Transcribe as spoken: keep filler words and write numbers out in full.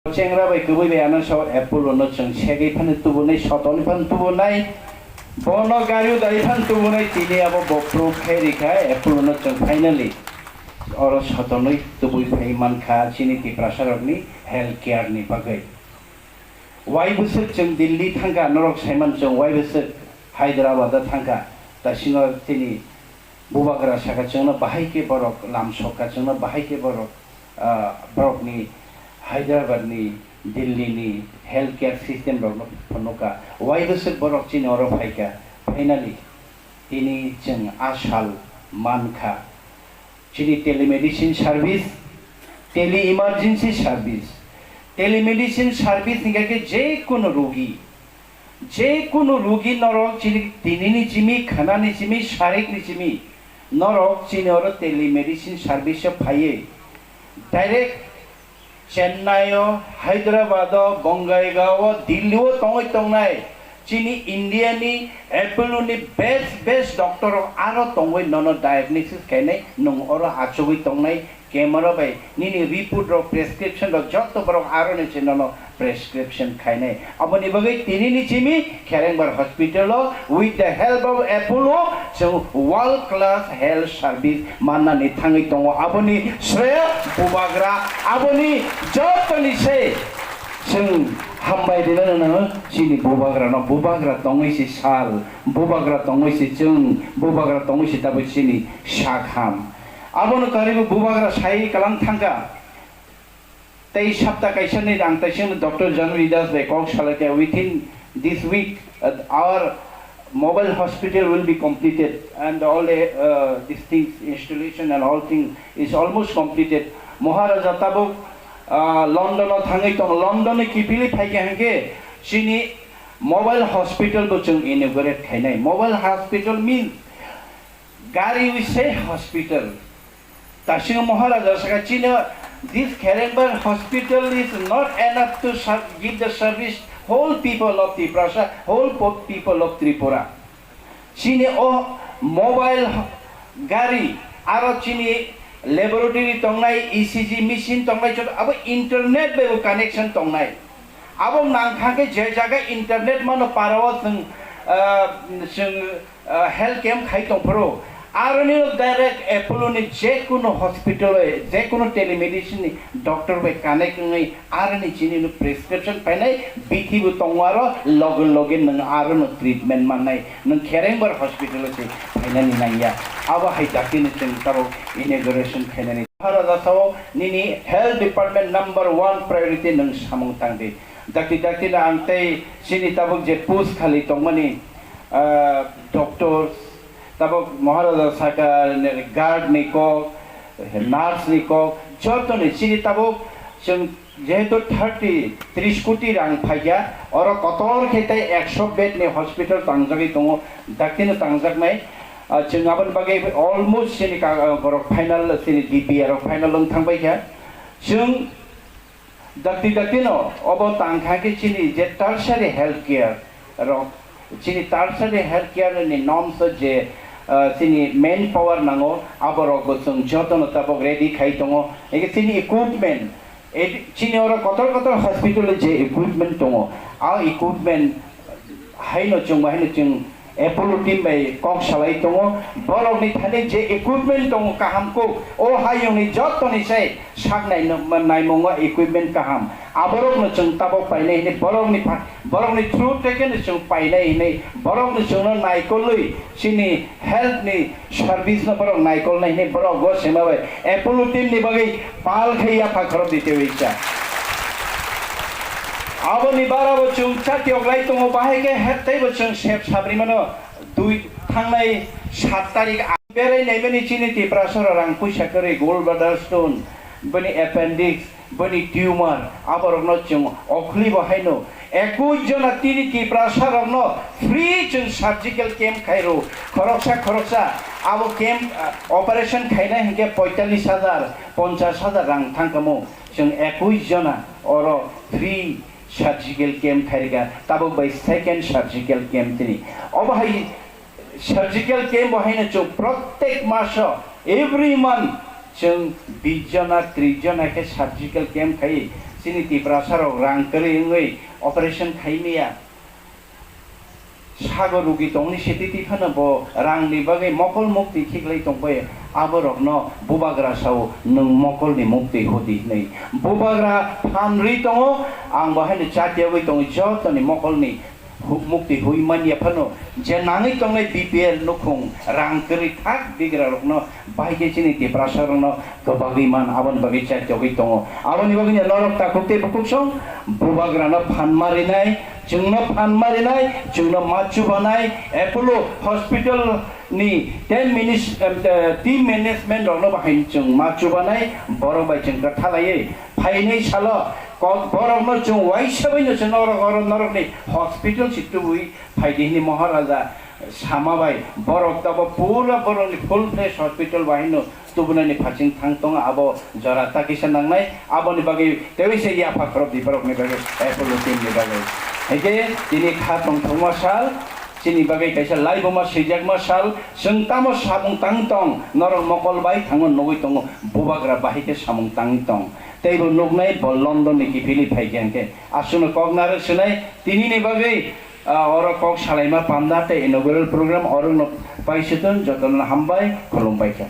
Chengra bai kwbwi bai ano sao Apollo no chwng segwi phano tubunai, sotoni phano tubunai, bono gari udai phano tubunai, tini abo bo proof khai rikha Apollo no chwng finally oro sotonwi tubui phai mankha chini Tiprasa rokni health care ni bagwi. Wai bwswk chwng Delhi thangkha, norok saiman chwng wai bwswk Hyderabad o thangkha, ta singo chini bubagra saka chwngno bahai khe borok lam sokha, chwngno bahai khe borok, ah, borokni Hyderabad ni, Delhi ni health care system rokno phunukha. Wai bwswk borok chini oro phaikha. Finally, tini chwng a sal mankha. Chini telemedicine service, tele emergency service, telemedicine service hingkha khe je kunu rogi, je kunu rogi norok chini tinini chimi, khanani chimi, sarikni chimi norok chini oro telemedicine service o phaiwi direct Chennai o, Hyderabad o, Bongaigaon o, Delhi o tongwi tongnai chini India ni Apollo ni best best doctor rok aro tongwi nono diagnosis khainai, nwng oro achugwi tongnai camera bai nini report rok, prescription rok joto borok aro ni se nono prescription khainai. Aboni bagwi tinini chimi Kherengbar Hospital o with the help of Apollo chwng world class health service mannani thangwi tongo. Aboni sreyo bubagra, aboni jotoni se chwng hambai rina nango chini bubagrano. Bubagra tongwi se sal, bubagra tongwi se chwng, bubagra tongwi se tabuk chini sak ham. Abono karibo bubagra sai kalang thangkha. Tei sapta kaisani ang taisingno Doctor Janvi Das bai kok salaikha, within this week, uh, our mobile hospital will be completed and all the, uh, these things, installation and all thing is almost completed. Maharaja tabuk, uh, London o thangwi tong, London ni kipili phaikha hwnkhe chini mobile hospital bo chwng inaugurate khainai. Mobile hospital means gari wi se hospital. Tasingo Maharaja saka chino, this Kherengbar hospital is not enough to serve, give the service whole people of Tiprasa, whole po-, people of Tripura. Chini o mobile gari, aro chini laboratory tongnai, E C G machine tongnai, chot abo internet bai bo connection tongnai. Abo nangkha khe je jaga internet mano para o chwng, ah, chwng, ah, health camp khai tongphuru. Aroni direct Apollo ni je kunu hospital o, je kunu telemedicine ni doctor bai connect wngwi aroni chini no prescription painai bithi bo tongo aro loge loge nwng aro no treatment mannai. Nwng Kherengbar hospital o se phainani nangya. Abo hai dakti no chwng tabuk inauguration khainani. Maharaja sao nini health department number one priority nwng samung tangdi. Dakti dakti no ang tei chini tabuk je post khali tongmani, ah, doctors, tabuk Maharaja saka guard ni kok, nurse ni kok, joto ni chini tabuk chwng jehetu thirty, tris koti rang phaikha, oro kotor khe tei ekso bed ni hospital tangjagwi tongo, dakti no tangjaknai. Ah, chwng aboni bagwi almost chini ka-, ah, borok final, chini D P R rok final wng thang paikha. Chwng dakti dakti no obo tangkha khe chini je tertiary health care rok, chini tertiary health care ni norms o je, ah, chini main power nango, abo rok bo chwng joto no tabuk ready khai tongo. Eke chini equipment, edi-, chini oro kotor kotor hospital o je equipment tongo, a equipment haino chwng bai haino chwng Apollo team bai kok salai tongo. Borokni thani je equipment tongo kaham kuk, o hayungni jotoni sai sak nai-, naimungo equipment kaham. Aborokno chwng tabok painai hinwi borokni pha-, borokni through tekeno chwng painai hinwi borokno chwngno naikolwi chini health ni service no borok naikolnai hinwi borok go sema bai Apollo team ni bagwi pal khe yapha khorok di tewi cha. Aboni bara bo chwng chati oglai tongo, bahai khe het tei bo chwng sep sabri mano. Dui thangnai sat tarik a-, berai naimani chini Tiprasa rang puisa kwrwi gold brother stone, bini appendix, bini tumor, aborokno chwng okhli bo haino ekush jona tini Tiprasa rokno free chwng surgical camp khairo, khoroksa khoroksa abo camp, ah, operation khainai hinkhe poitallis hajar, ponchash hajar rang thangkamo. Chwng ekush jona oro free surgical camp khairika, tabuk bai second surgical camp tini. Obo hai surgical camp bo haino chwng prottek maso, every month chwng bis jona, tris jona khe surgical camp khai. Chini Tiprasa rok rang kwrwi wngwi operation khaimaya. Sago rugi tongni sititi phano bo rangni bagwi mokol mukti khiklai tongbai. Aborokno bubagra sao, "Nwng mokolni mukti hudi," hinwi. Bubagra phan rwi tongo, ang bo haino chatiagwi tongo, jotoni mokolni hu-, mukti hui manya phano, je nangwi tongnai B P L nukhung rang kwrwi thak bigrarokno, bahai khe chini Tiprasarokno kwbagwi man, aboni bagwi chatiagwi tongo. Aboni bagwino norok takhuk tei bukhuk song bubagrano phan ma rinai, chwngno phan ma rinai, chwngno ma chubanai, Apollo Hospital ni ten minis-, em, eh, team management rokno bahai chwng ma chubanai, borok bai chwng kwthalaiwi phainai salo kok borokno chwng uaisa baino se norok oro norokni hospital si tubui phaidi hini Maharaja sama bai borok tabo pura borokni full fledged hospital bahino tubunani phaising thang tongo, abo jora ta kisa nangnai, aboni bagwi teiwi se yapha khorok di borokni bagwi, Apollo team ni bagwi. Hingke tini kha tongthokma sal, chini bagwi kaisa laibuma swijakma sal, chwng tamo samung tang tong, norok mokol bai thangma nugwi tongo, bubagra bahai khe samung tang tong. Teibo nuknai bo London ni kiphilwi phaikha hingke, aswkno kok narwk swnai, tinini bagwi, ah, oro kok salaima panda tei inaugural program orokno paisitun jotono hambai khulumbaikha.